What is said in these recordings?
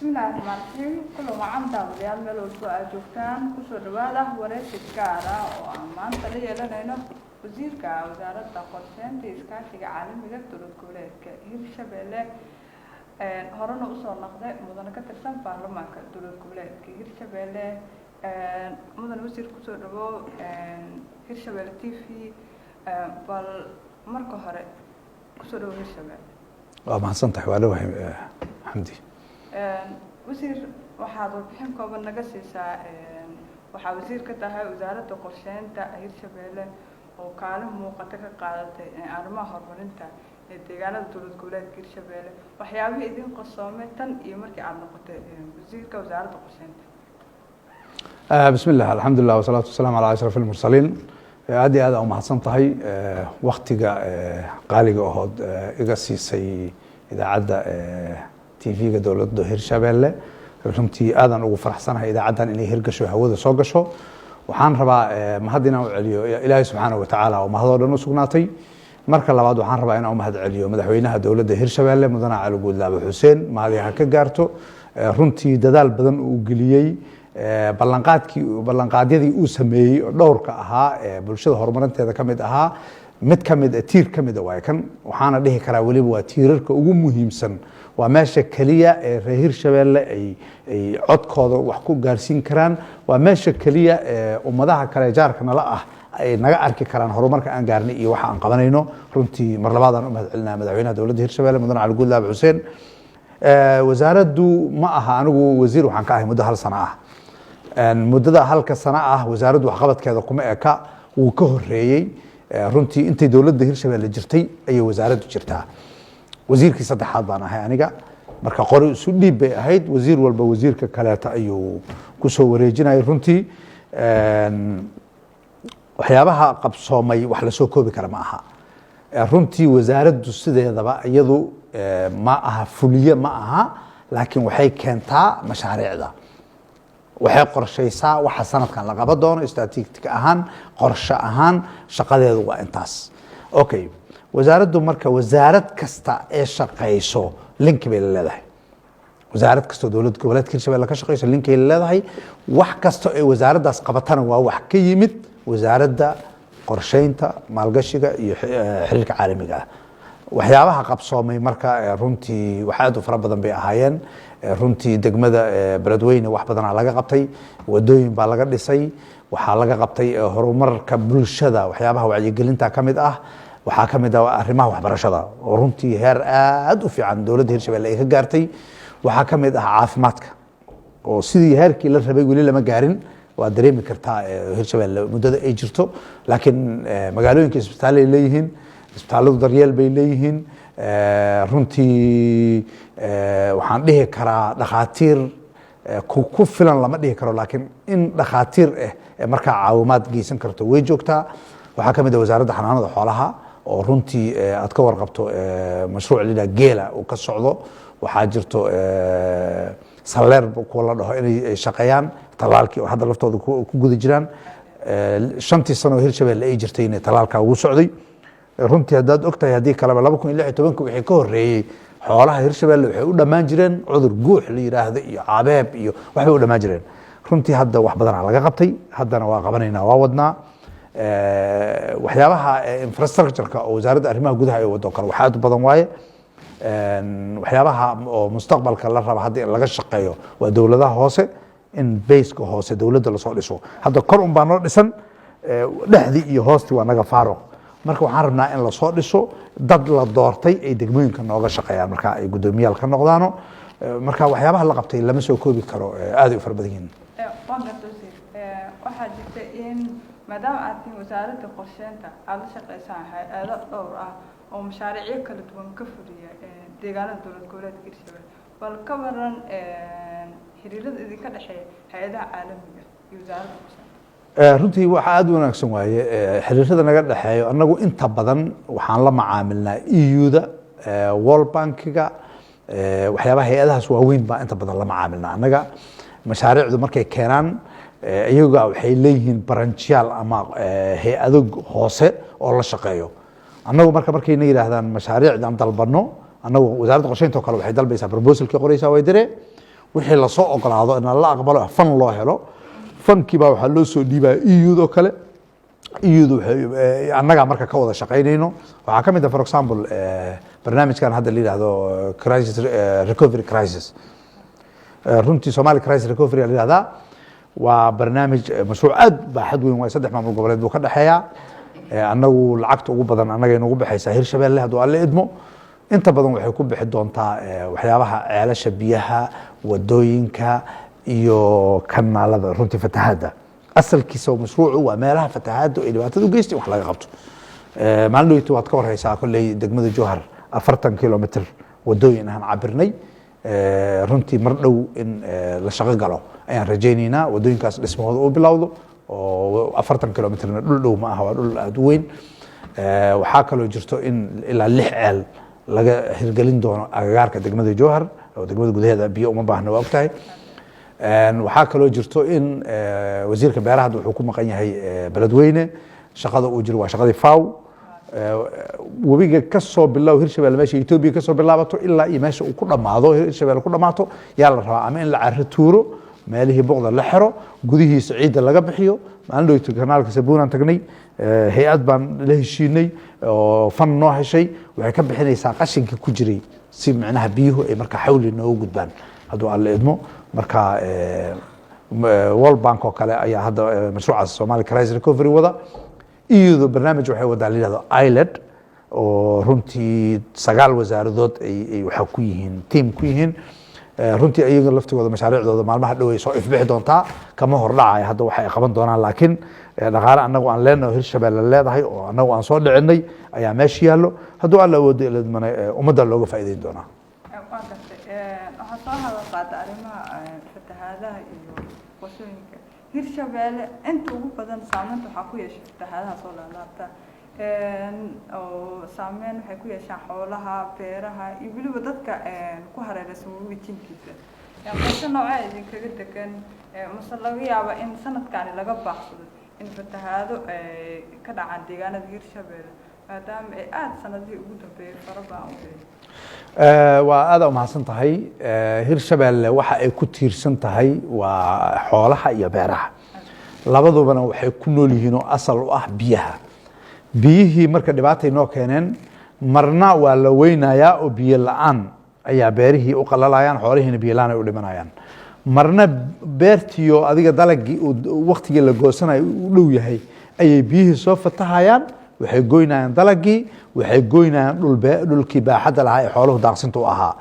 Bismillahi raxmaan raxiim. Kulan wacan, daawadayaal, meel walbo aad joogtaan. Kusoo dhawaada wareysi gaar ah oo aan maanta la yeelanayno wasiirka Wasaaradda Qorsheynta iyo Iskaashiga Caalamiga dowlad goboleedka Hirshabelle, horena usoo noqday mudane ka tirsan baarlamaanka dowlad goboleedka Hirshabelle. Mudane wasiir, kusoo dhawow Hirshabelle TV. Bal marka hore kusoo dhawow Hirshabelle. Waa mahadsan tahay, waa lewahay, Xamdi. Wasiir, waxaad warbixin kooban naga siisaa, waxaa wasiir ka tahay Wasaaradda Qorsheynta Hirshabelle oo kaalin muuqata ka qaadatay arrimaha horumarinta ee deegaanada dowlad goboleedka Hirshabelle, waxyaabihii idin qarsoomay tan iyo markii aada noqotay wasiirka Wasaaradda Qorsheynta. Bismi illah, alxamdulilah, wasalaatu wasalaamu calaa ashraf almursaliin. Aad iyo aad aa umahadsan tahay waktiga qaaliga ahood iga siisay idaacadda TV-ga dowladda Hirshabelle. Runtii aadaan ugu faraxsanahay idaacaddan inay hirgasho, hawada soo gasho. Waxaan rabaa mahad inaan u celiyo Ilaahay subxaanahu watacaala oo mahadoo dhan u sugnaatay. Marka labaad, waxaan rabaa inaan u mahad celiyo madaxweynaha dowladda Hirshabelle, mudane Cali Guudlaabe Xuseen, mahadi ha ka gaarto. Runtii dadaal badan uu geliyey ballanqaadkii, ballanqaadyadii uu sameeyey oo dhowrka ahaa ee bulshada horumarinteeda ka mid ahaa, mid ka mid tiir ka mida waay kan. Waxaana dhihi karaa weliba waa tiirarka ugu muhiimsan. Waa meesha keliya ee reer Hirshabelle ay codkooda wax ku gaarsiin karaan. Waa meesha keliya ee ummadaha kale jaarka nala ah ay naga arki karaan horumarka aan gaarnay iyo waxa aan qabanayno. Runtii mar labaadaan u mahad celinaya madaxweynaha dowladda Hirshabelle, mudane Cali Guudlaabe Xuseen. Wasaaraddu ma aha, anigu wasiir waxaan ka ahay muddo hal sano ah. Muddada halka sano ah wasaaraddu waxqabadkeeda kuma eka, wuu ka horeeyey. Runtii intay dowladda Hirshabelle jirtay ayay wasaaraddu jirtaa. Wasiirkii saddexaad baan ahay aniga. Marka qori isu dhiib bay ahayd, wasiir walba wasiirka kaleeta ayuu kusoo wareejinayay. Runtii waxyaabaha qabsoomay wax lasoo koobi kara ma aha. Runtii wasaaraddu sideedaba iyadu ma aha fuliye, ma aha, laakiin waxay keentaa mashaariicda, waxay qorshaysaa waxa sanadkan la qaban doono statistic ahaan, qorshe ahaan. Shaqadeedu waa intaas. Okay, wasaaraddu marka wasaarad kasta ee shaqayso link bay la leedahay. Wasaarad kastoo dowlad goboleedka Hirshabelle ka shaqayso linkay la leedahay. Wax kasta ee wasaaraddaas qabatana waa wax ka yimid Wasaaradda Qorsheynta, Maalgashiga iyo Xiriirka Caalamiga ah. Waxyaabaha qabsoomay marka runtii wax aad u fara badan bay ahaayeen. Runtii degmada Beledweyne wax badanaa laga qabtay, wadooyin baa laga dhisay, waxaa laga qabtay horumarka bulshada, waxyaabaha wacyigelinta ka mid ah. Waxaa ka mid ah arrimaha waxbarashada oo runtii heer aad u fiican dowladda Hirshabelle ay ka gaartay. Waxaa ka mid ah caafimaadka oo sidii heerkii la rabay weli lama gaarin. Waa dareemi kartaa Hirshabelle muddada ay jirto, laakiin magaalooyinka isbitaalay leeyihiin, isbitaalladu daryeel bay leeyihiin. Runtii waxaan dhihi karaa dhakhaatiir ku filan lama dhihi karo, laakiin in dhakhaatiir ah ee markaa caawimaad geysan karto way joogtaa. Waxaa ka mid ah Wasaaradda Xanaanada Xoolaha oo runtii aad ka warqabto mashruuc la yidhaha geela uu ka socdo. Waxaa jirto saleer kuwa la dhaho inay shaqeeyaan, talaalkii oo hadda laftooda ku guda jiraan. 5-tii sano oo Hirshabelle ay jirtayna talaalkaa wuu socday. Runtii haddaad ogtahay, haddii kaleba, 2016-ka wixii ka horreeyey xoolaha Hirshabelle waxay u dhammaan jireen cudur guux la yidhaahdo iyo cabeeb iyo waxbay u dhammaan jireen. Runtii hadda wax badanaa laga qabtay, haddana waa qabanaynaa, waa wadnaa. Waxyaabaha infrastructure-ka oo Wasaaradda Arrimaha Gudaha ay wado kale wax aad u badan waaye. Waxyaabaha oo mustaqbalka la raba hadda in laga shaqeeyo waa dowladaha hoose, in base-ka hoose dowladda lasoo dhiso. Hadda kor un baa noo dhisan, dhexdii iyo hoostii waa naga faaruq. Marka waxaan rabnaa in lasoo dhiso, dad la doortay ay degmooyinka nooga shaqeeyaan, marka ay guddoomiyaal ka noqdaano. Marka waxyaabaha la qabtay lama soo koobi karo, aaday u fara badan yihiin. Waan garta, wasiir. Waxaa jirta in maadaama aad tihiin Wasaaradda Qorsheynta, aada la shaqeysaan hay-ado dhowr ah oo mashaariicyo kala duwan ka fuliya deegaanada dowlad goboleedka Hirshabelle. Bal ka waran xiriirada idinka dhexeeya hay-adaha caalamiga iyo Wasaaradda Qorsheynta? Runtii waxa aada u wanaagsan waaye xiriirada naga dhexeeyo. Annagu inta badan waxaan la macaamilnaa EU-da, World Bankiga, waxyaabaha hay-adahaas waaweyn baa inta badan la macaamilnaa. Annaga mashaariicdu markay keenaan, iyaga waxay leeyihiin branch-yaal ama hay-ado hoose oo la shaqeeyo. Annagu marka markayna yidhaahdaan mashaariicdan dalbano, annagu Wasaaradda Qorsheynta oo kale waxay dalbaysaa, proposalkii qoraysaa, way diree. Wixii lasoo ogolaado in la aqbalo, fund loo helo. Fundkii baa waxaa loo soo dhiibaya EU-do kale. EU-du annagaa marka ka wada shaqaynayno. Waxaa ka mid ah, for example, barnaamijkan hadda la yidhahdo crisis recovery crisis, runtii Somali Crisis Recovery la yihahdaa. Waa barnaamij mashruuc aad baaxad weyn waay. Saddex maamul goboleed buu ka dhexeeyaa. Annagu lacagta ugu badan annaga inugu baxaysaa Hirshabelle. Hadduu Alle idmo, inta badan waxay ku bixi doontaa waxyaabaha ceelasha biyaha, wadooyinka iyo kanaalada. Runtii fatahaadda asalkiisa mashruucu waa meelaha fatahaadda ay dhibaatada u geystay wax laga qabto. Maalin dhoweyta waad ka warhaysaa kolley, degmada Jowhar 40 kilomitr wadooyin ahaan cabirnay. Runtii mar dhow in la shaqo galo ayaan rajaynaynaa, wadooyinkaas dhismahooda uu bilowdo, oo 40 kilomitrna dhul dhow ma aha, waa dhul aada u weyn. Waxaa kaloo jirto in ilaa lix ceel laga hirgelin doono agagaarka degmada Jowhar, oo degmada gudaheeda biyo uma baahna, waa ogtahay. Waxaa kaloo jirto in wasiirka beeraha hadda wuxuu ku maqan yahay Beledweyne. Shaqada uu jiro waa shaqadii FAO. Webiga kasoo bilow Hirshabelle meesha Etoobiya kasoo bilaabato ilaa iyo meesha uu ku dhammaado, Hirshabelle ku dhammaato, yaa la rabaa ama in la caro tuuro, meelihii buqda la xiro, gudihiisa ciidda laga bixiyo. Maalin dhowto kanaalka Sabuunaan tagnay, hay-ad baan la heshiinay oo fund noo heshay. Waxay ka bixinaysaa qashinka ku jiray si micnaha biyuhu ay marka xawli noogu gudbaan, hadduu Alle idmo. Marka World Bank oo kale ayaa hadda mashruucaas Somali Crisis Recovery wada. Iyadoo barnaamij waxay wadaa la yihahdo ILED, oo runtii sagaal wasaaradood ay waxaa ku yihiin team ku yihiin. Runtii iyaga laftigooda mashaariicdooda maalmaha dhow ay soo ifbixi doontaa. Kama hordhacaya hadda waxa ay qaban doonaan, laakiin dhaqaale annagu aan leenahay, Hirshabelle leedahay, oo annagu aan soo dhicinay ayaa meesha yaallo. Hadduu Alla awoodo iladmana, ummadda looga faa'iideyn doonaa. Waa gartay. Waxaa soo hadal qaata arrimaha fatahaadaha iyo qorshooyinka Hirshabeelle. Inta ugu badan saameynta waxaa ku yeeshay fatahaadaha soo laalaabta, oo saameyn waxay ku yeeshaan xoolaha, beeraha iyo weliba dadka ku hareeraysan webiga jinkiisa. Qorshe noocee idinkaga degan, mase laga yaaba in sanadkani laga baaqsado in fatahaado ka dhacaan deegaanada Hirshabeelle, maadaama ay aada sanadihii ugu dambeeyay fara badan u helay? Waa aada umahadsan tahay. Hirshabelle waxa ay ku tiirsan tahay waa xoolaha iyo beeraha. Labadubana waxay ku nool yihiin oo asal u ah biyaha. Biyihii marka dhibaatay noo keeneen. Marna waa la weynayaa oo biyo la-aan ayaa beerihii u qalalayaan, xoolihiina biyo la-aan ay u dhimanayaan. Marna beertiyo adiga dalagii waktigii la goosanayo u dhow yahay ayay biyihii soo fatahayaan. Waxay goynayaan dalagii, waxay goynayaan dhulkii baaxadda lahaa ee xooluhu daaqsinta u ahaa.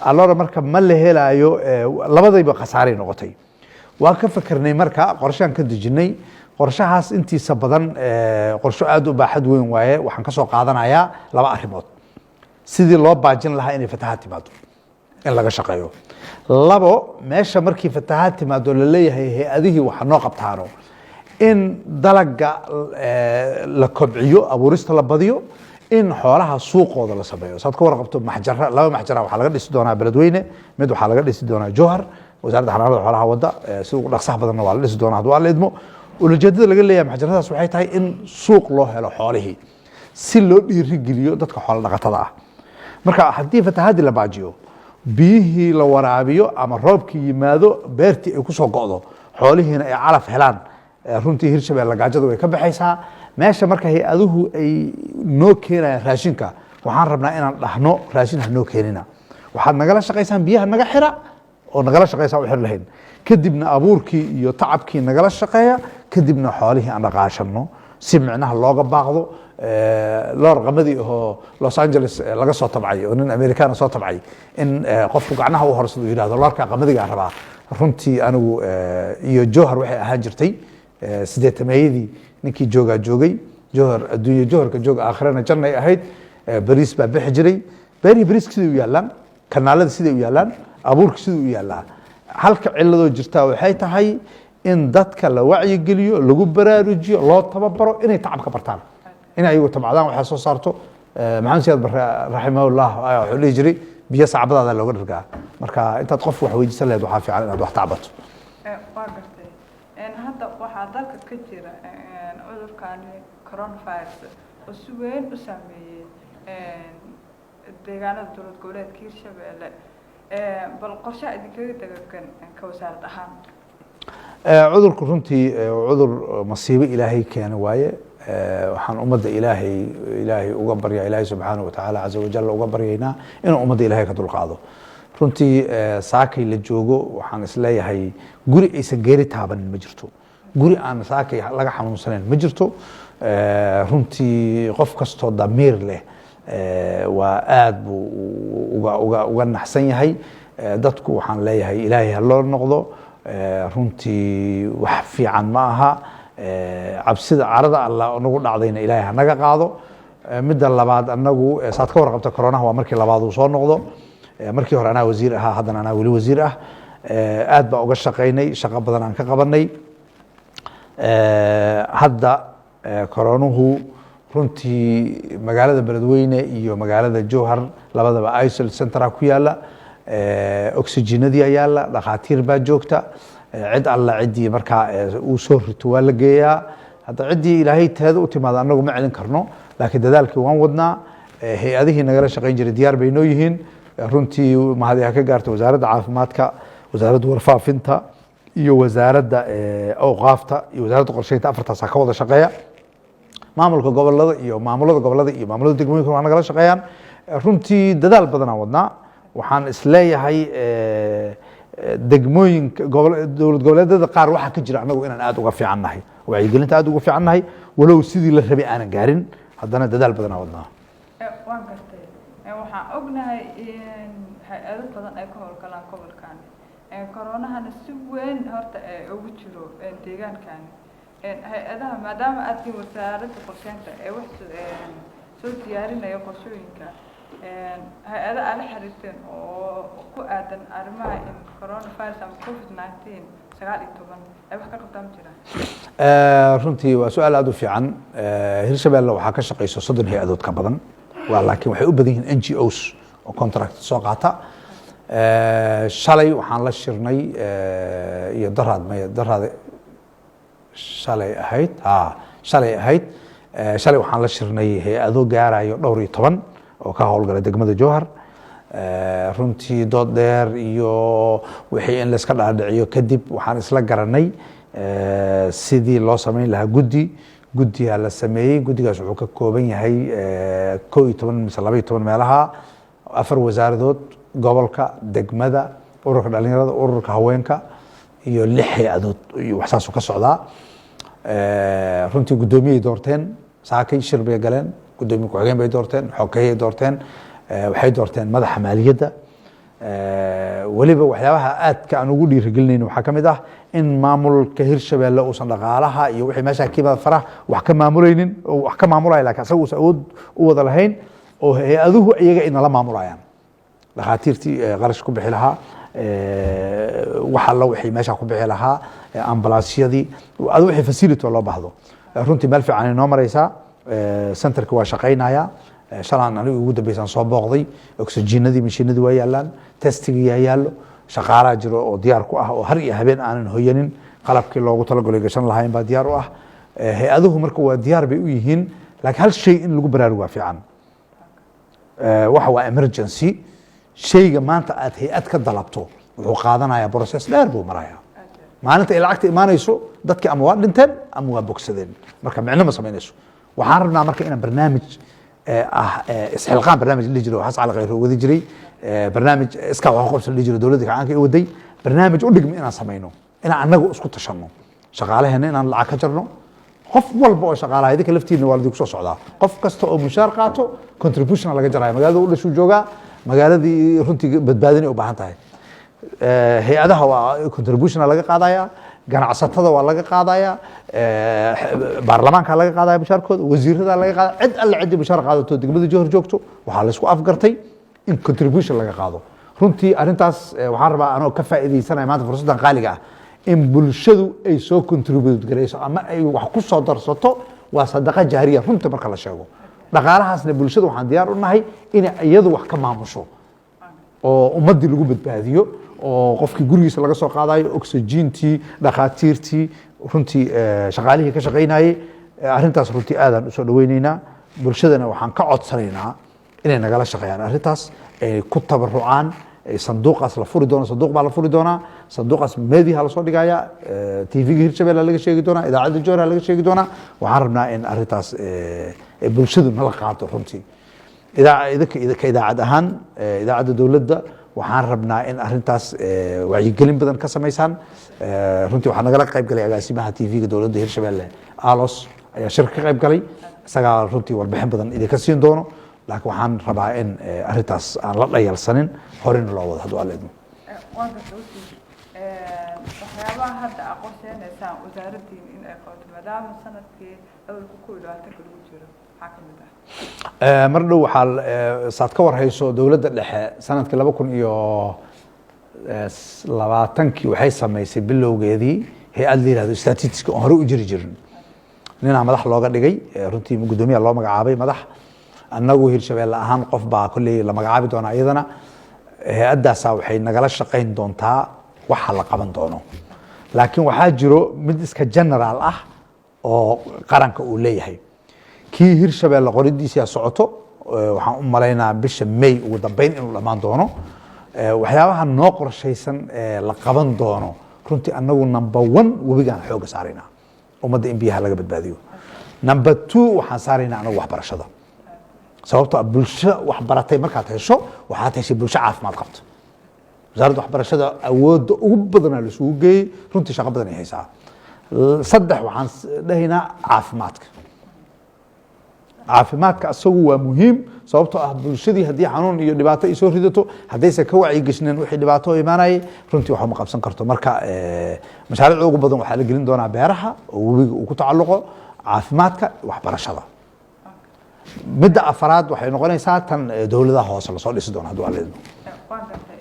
Allora marka ma la helaayo, labadayba khasaaray noqotay. Waan ka fakernay, marka qorshahan ka dejinay. Qorshahaas intiisa badan qorsho aada u baaxad weyn waaye. Waxaan ka soo qaadanayaa laba arrimood: sidii loo baajin lahaa inay fatahaad timaado in laga shaqeeyo; labo, meesha markii fatahaad timaado laleeyahay hay-adihii waxa noo qabtaano, in dalaga la kobciyo, abuurista la badiyo, in xoolaha suuqooda la sameeyo. Saad ka warqabto, maxjara, laba maxjara waxaa laga dhisi doonaa Beledweyne, mid waxaa laga dhisi doonaa Jowhar. Wasaaradda Xanaanada Xoolaha wadda, sida ugu dhaqsaha badanna waa la dhisi doonaa, hadduu Alla idmo. Ulajeedada laga leeyahay maxjaradaas waxay tahay in suuq loo helo xoolihii, si loo dhiirigeliyo dadka xoolo dhaqatada ah. Marka haddii fatahaadii la baajiyo, biyihii la waraabiyo, ama roobkii yimaado, beertii ay kusoo go'do, xoolihiina ay calaf helaan, runtii Hirshabelle gaajada way ka baxaysaa. Meesha marka hay-aduhu ay noo keenayaan raashinka, waxaan rabnaa inaan dhahno: raashin ha noo keenina, waxaad nagala shaqaysaan biyaha naga xira oo nagala shaqaysaa u xir lahayn, kadibna abuurkii iyo tacabkii nagala shaqeeya, kadibna xoolihii aan dhaqaashano, si micnaha looga baaqdo loor qamadii ahoo Los Angeles laga soo tabcay oo nin Americana soo tabcay in qofku gacnaha u horsado, uu yidhahdo loorka qamadigaa rabaa. Runtii anigu iyo Jowhar waxay ahaan jirtay sideetameeyadii ninkii joogaa joogay Jowhar, adduunye Jowharka jooga, aakhirana jannay ahayd. Bariis baa bixi jiray, beerihii bariiska siday u yaallaan, kanaalada siday u yaallaan, abuurka siduu u yaallaa. Halka ciladoo jirtaa waxay tahay in dadka la wacyigeliyo, lagu baraarujiyo, loo tababaro inay tacabka bartaan, in ayagu tabcadaan waxaa soo saarto. Maxamed Siyaad Barre raximahullah ayaa wuxuu dhihi jiray: biyo sacbadaada looga dhargaa. Marka intaad qof wax weydiisan lahayd, waxaa fiican inaad wax tacbato. Waa gartay. Hadda waxaa dalka ka jira cudurkani coronavirus oo si weyn u saameeyey deegaanada dowlad goboleedka Hirshabelle. Bal qorshaha idinkaga degan ka wasaarad ahaan? Cudurku runtii cudur masiibo Ilaahay keena waaye. Waxaan ummadda Ilaahay uga baryaa, Ilaahay subxaanahu watacaala caza wajal uga baryaynaa inuu ummadda Ilaahay ka dulqaado. Runtii saakay la joogo, waxaan isleeyahay guri aysan geeri taabanin ma jirto, guri aan saakay laga xanuunsanayn ma jirto. Runtii qof kastoo damiir leh waa aad buu uga naxsan yahay. Dadku waxaan leeyahay, Ilaahay ha loo noqdo. Runtii wax fiican ma aha. Cabsida carada Allah nagu dhacdayna Ilaahay ha naga qaado. Midda labaad, anagu saad ka warqabta, coronaha waa markii labaad uu soo noqdo. Markii hore anaa wasiir ahaa, haddana anaa weli wasiir ah. Aad baa uga shaqaynay, shaqo badan aan ka qabanay. Hadda coronuhu runtii magaalada Beledweyne iyo magaalada Jowhar labadaba isolation center ku yaala, oxygenadii yaala, dhakhaatiir baa joogta. Cid alla ciddii markaa uu soo rito waa la geeyaa. Hadda ciddii Ilaahay teeda u timaada annagu ma celin karno, laakiin dadaalkii waan wadnaa. Hay-adihii nagala shaqayn jiray diyaar bay noo yihiin. Runtii mahadi ha ka gaarta Wasaaradda Caafimaadka, Wasaaradda Warfaafinta iyo Wasaaradda Awqaafta iyo Wasaaradda Qorsheynta. Afartaas ha ka wada shaqeeya. Maamulka gobolada iyo maamulada gobolada iyo maamulada degmooyinka waa nagala shaqeeyaan. Runtii dadaal badanaan wadnaa. Waxaan isleeyahay degmooyinka dowlad goboleedyada qaar waxaa ka jira annagu inaan aad uga fiican nahay, wacyigelinta aad uga fiican nahay, walow sidii la rabay aanan gaarin, haddana dadaal badanaan wadnaa. Waan gartay. Waxaan ognahay in hay-ado badan ay ka howlgalaan gobolkani, koronahana si weyn horta ugu jiro deegaankani. Hay-adaha, maadaama aad tihiin Wasaaradda Qorsheynta ee wax soo diyaarinaya qorshooyinka, hay-ada aad la xiriirteen oo ku aadan arrimaha in coronavirus ama COVID-19 19 ay wax ka qabtaan ma jiraan? Runtii waa su-aal aad u fiican. Hirshabelle waxaa ka shaqeyso 30 hay-adood ka badan waa, laakiin waxay u badan yihiin NGOs oo contract soo qaata. Shalay waxaan la shirnay iyo daraad, maya, daraad, shalay ahayd, ha, shalay ahayd. Shalay waxaan la shirnay hay-ado gaarayo dhowr iyo toban oo ka howlgala degmada Jowhar. Runtii dood dheer iyo wixii in layska dhaadhiciyo kadib, waxaan isla garanay sidii loo samayn lahaa guddi. Guddigaa la sameeyey. Guddigaas wuxuu ka kooban yahay 11 mise 12 meelaha, afar wasaaradood, gobolka, degmada, ururka dhalinyarada, ururka haweenka iyo lix hay-adood iyo wax saasuu ka socdaa. Runtii guddoomiyay doorteen, saakay shir bay galeen, guddoomiye ku-xigeen bay doorteen, xogeyay doorteen, waxay doorteen madaxa maaliyadda. Weliba waxyaabaha aadka aan ugu dhiirigelinayn waxaa ka mid ah in maamulka Hirshabelle uusan dhaqaalaha iyo wixii meesha ka yimaada faraha wax ka maamulaynin oo wax ka maamulaya, lakin asaga uusan awood u wada lahayn oo hay-aduhu iyaga inala maamulayaan dhakhaatiirtii qarash ku bixi lahaa, wax alla wixii meesha ku bixi lahaa, ambalaasyadii, adu wixii facility oo loo baahdo. Runtii meel fiican ay noo mareysaa. Centerka waa shaqaynaya. Shalaan anigu ugu dambeysaan soo booqday. Oxygenadii, mashiinadii waa yaalaan, testigii yaa yaallo, shaqaalaa jiro oo diyaar ku ah oo har iyo habeen aanan hoyanin. Qalabkii loogu talagalay gashan lahayn baa diyaar u ah. Hay-aduhu marka waa diyaar bay u yihiin, laakiin hal shay in lagu baraarugo waa fiican. Waxa waa emergency. Shayga maanta aad hay-ad ka dalabto wuxuu qaadanayaa process dheer buu marayaa. Maalinta ay lacagta imaanayso, dadki ama waa dhinteen ama waa bogsadeen, marka micno ma samaynayso. Waxaan rabnaa marka inaan barnaamij ah isxilqaan, barnaamij la dhihi jiray oo Xasan Cali Khayre wadi jiray, barnaamij iskaa wax u qabsi la dhihi jiray, dowladda gacanka i waday, barnaamij u dhigmi inaan samayno, inaan annagu isku tashanno, shaqaalaheena inaan lacag ka jarno. Qof walba oo shaqaalaha, idinka laftiina waa ladinku soo socdaa. Qof kasta oo mushaar qaato contribution laga jaraya. Magaalada u dhashuu joogaa, magaaladii runtii badbaadinay u baahan tahay. Hay-adaha waa contribution laga qaadaya, ganacsatada waa laga qaadaya, baarlamaanka laga qaadaya mushaarkooda, wasiirada laga qaadaya. Cid alle ciddii mushaar qaadato degmada Jowhar joogto, waxaa laysku afgartay in contribution laga qaado. Runtii arrintaas waxaan rabaa, anoo ka faa'iidaysanaya maanta fursaddan qaaliga ah, in bulshadu ay soo contribute garayso ama ay wax ku soo darsato. Waa sadaqa jaariya runta marka la sheego. Dhaqaalahaasna bulshada waxaan diyaar u nahay inay iyadu wax ka maamusho oo ummaddii lagu badbaadiyo, oo qofkii gurigiisa laga soo qaadayo, oxygentii, dhakhaatiirtii, runtii shaqaalihii ka shaqaynayey. Arrintaas runtii aadaan usoo dhaweyneynaa. Bulshadana waxaan ka codsanaynaa inay nagala shaqeeyaan arrintaas, ay ku tabarucaan, Sanduuqaas la furi doono, sanduuq baa la furi doonaa. Sanduuqaas meediha lasoo dhigaya, TV-ga Hirshabelle laga sheegi doonaa, idaacadda Jowhar laga sheegi doonaa. Waxaan rabnaa in arrintaas bulshadu nala qaado runtii. Idinka ka idaacad ahaan, idaacadda dowladda, waxaan rabnaa in arrintaas wacyigelin badan ka samaysaan. Runtii waxaa nagala qayb galay agaasimaha TV-ga dowladda Hirshabelle Alos ayaa shir ka qayb galay. Isagaa runtii warbixin badan idinka siin doono, laakiin waxaan rabaa in arrintaas aan la dhayalsanin, horena loo wado, hadduu Alla idmo. Waa garta, wasiir. Waxyaabaha hadda aad qorsheynaysaan wasaaraddiin in ay qabato, maadaama sanadkii 2021-ka lagu jiro, maxaa ka mid ah? Mar dhow waxaa saad ka warhayso, dowladda dhexe sanadkii 2020-kii waxay samaysay bilowgeedii hay-ad la yihahdo statistics oon hore u jiri jirin. Ninaa madax looga dhigay, runtii guddoomiya loo magacaabay madax. Annagu Hirshabeelle ahaan qof baa kolley la magacaabi doonaa. Iyadana hay-addaasa waxay nagala shaqayn doontaa waxa la qaban doono, laakiin waxaa jiro mid iska general ah oo qaranka uu leeyahay. Kii Hirshabeelle qoridiisia socoto. Waxaan u malaynaa bisha May ugu dambeyn inuu dhammaan doono. Waxyaabaha noo qorshaysan ee la qaban doono, runtii annagu number one webigaan xooga saaraynaa, ummadda in biyaha laga badbaadiyo. Number two waxaan saaraynaa anagu waxbarashada, sababtoo ah bulsho waxbaratay markaad hesho, waxaad heshay bulsho caafimaad qabto. Wasaaradda waxbarashada awoodda ugu badanaa la isugu geeyey, runtii shaqo badan ay haysaa. Saddex waxaan dhahaynaa caafimaadka. Caafimaadka asagu waa muhiim, sababtoo ah bulshadii haddii xanuun iyo dhibaato ay soo ridato, haddaysan ka wacyigeshneen wixii dhibaato imaanayay, runtii waxba ma qabsan karto. Marka mashaariicda ugu badan waxaa la gelin doonaa beeraha oo webiga uu ku tacalluqo, caafimaadka, waxbarashada. Midda afaraad waxay noqonaysaa tan dowladaha hoose lasoo dhisi doono, hadduu Alla idmo. Waan gartay.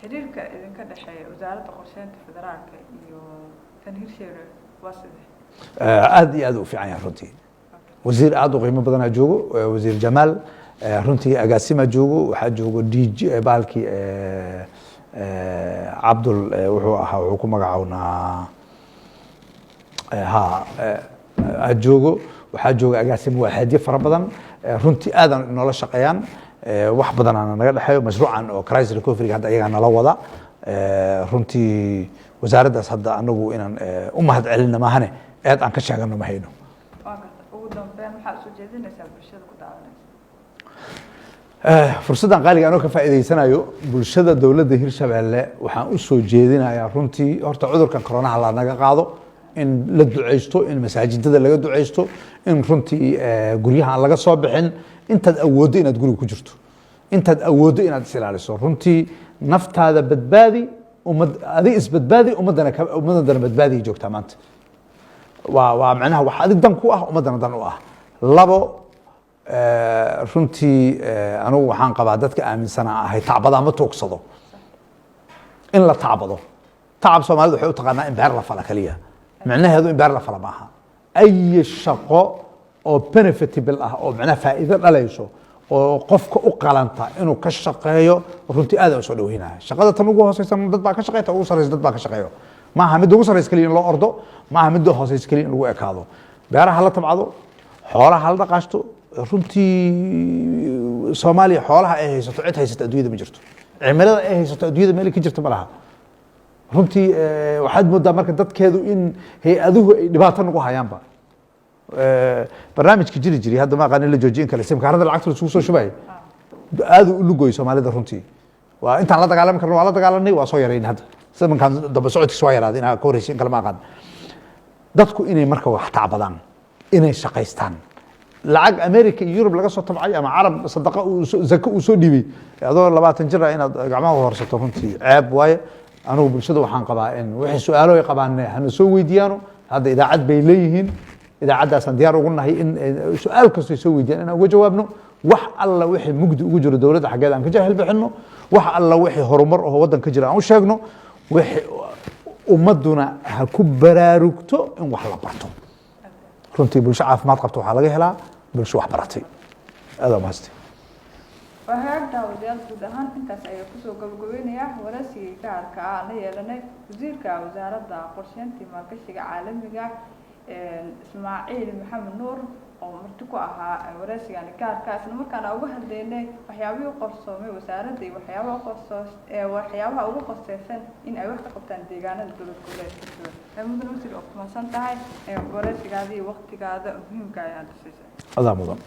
Xiriirka idinka dhexeeya wasaaradda qorsheynta federaalka iyo tan Hirshabelle waa sidee? Aad iyo aad u fiican yahay runtii. Wasiir aad u qiimo badanaa joogo, wasiir Jamaal. Runtii agaasima joogo, waxaa joogo DG bahalkii Cabdul wuxuu ahaa, wuxuu ku magacawnaa ha aad joogo. Waxaa jooga agaasimo waaxeedyo fara badan. Runtii aadan noola shaqeeyaan, wax badanaana naga dhexeeyo. Mashruucan oo crisis recovery hadda ayagaa nala wada. Runtii wasaaraddaas hadda anagu inaan u mahad celinna maahane, eed aan ka sheegano ma hayno. Waa garta. Ugu dambeyn, waxaad soo jeedinaysaa bulshada ku daawanaysa? Fursaddan qaaliga anoo ka faa'iidaysanayo, bulshada dowladda Hirshabelle waxaan u soo jeedinayaa runtii, horta cudurkan coronaha la naga qaado, in la duceysto, in masaajidada laga duceysto, in runtii guryaha aan laga soo bixin. Intaad awooddo inaad guriga ku jirto, intaad awooddo inaad is ilaaliso, runtii naftaada badbaadi, ummad adig isbadbaadi, ummaddana ummaddana badbaadiya joogtaa maanta. Waa macnaha wax adig dan ku ah, ummaddana dan u ah. Labo, runtii anigu waxaan qabaa dadka aaminsanaa ahay tacbada ama tuugsado in la tacbado. Tacab Soomaalida waxay u taqaanaa in beer la fala kaliya. Micnaheedu in beer la fala maaha. Ay shaqo oo benefitable ah oo macnaha faa'iido dhalayso oo qofka u qalanta inuu ka shaqeeyo, runtii aad aan usoo dhaweynaya. Shaqada tan ugu hooseysan dad baa ka shaqeeya, tan ugu sarreysa dad baa ka shaqeeyo. Maaha midda ugu sarreysa keliya in loo ordo, maaha midda hooseysa keliya in lagu ekaado. Beeraha la tabcado, xoolaha la dhaqaashto. Runtii Soomaaliya xoolaha ay haysato cid haysata adduunyada ma jirto. Cimilada ay haysato adduunyada meel ka jirta ma laha. Runtii waxaad moodaa marka dadkeedu in hay-aduhu ay dhibaato nagu hayaanba. Barnaamijka jiri jiray hadda ma aqaan in la joojin kale, simkaarada lacagta laisugu soo shubay aad u lugoy Soomaalida. Runtii waa intaan la dagaalami karno waa la dagaalanay, waa soo yarayn. Hadda zamankan damba socodkiisa waa yaraaday, inaa ka horreysay in kale ma aqaan. Dadku inay marka wax tacbadaan, inay shaqaystaan. Lacag America iyo Yurub laga soo tabcay ama Carab sadaqa uu zako uu soo dhiibay, adoo 20 jir ah inaad gacmaha horsato, runtii ceeb waaye. Anigu bulshada waxaan qabaa in wixii su-aalo ay qabaan hana soo weydiiyaano. Hadda idaacad bay leeyihiin, idaacaddaasaan diyaar ugu nahay in su-aal kasto ay soo weydiiyaan inaan uga jawaabno. Wax alla wixii mugdi ugu jiro dowladda xaggeeda aan ka jahil bixinno, wax alla wixii horumar oo waddan ka jira aan u sheegno. Wixii ummadduna ha ku baraarugto in wax la barto. Runtii bulsho caafimaad qabto waxaa laga helaa bulsho wax baratay. Aad mahadstay. Waa hagaag, daawadayaal, guud ahaan intaas ayaa kusoo gabagabeynayaa waraysigii gaarka ah aan la yeelanay wasiirka wasaaradda qorsheynta iyo maalgashiga caalamiga, Ismaaciil Maxamed Nuur. Oo marti ku ahaa wareysigani gaarka, isla markaana uga hadlaynay waxyaabihii u qorsoomay wasaaradda iyo waxyaabaha uqorsoo waxyaabaha ugu qorseysan in ay wax ka qabtaan deegaanada dowlad goboleedka Hirshabelle. Mudan wasiir, oo ku mahadsan tahay wareysigaada iyo waqtigaada muhiimka ayaad siisay. Adaa mudan.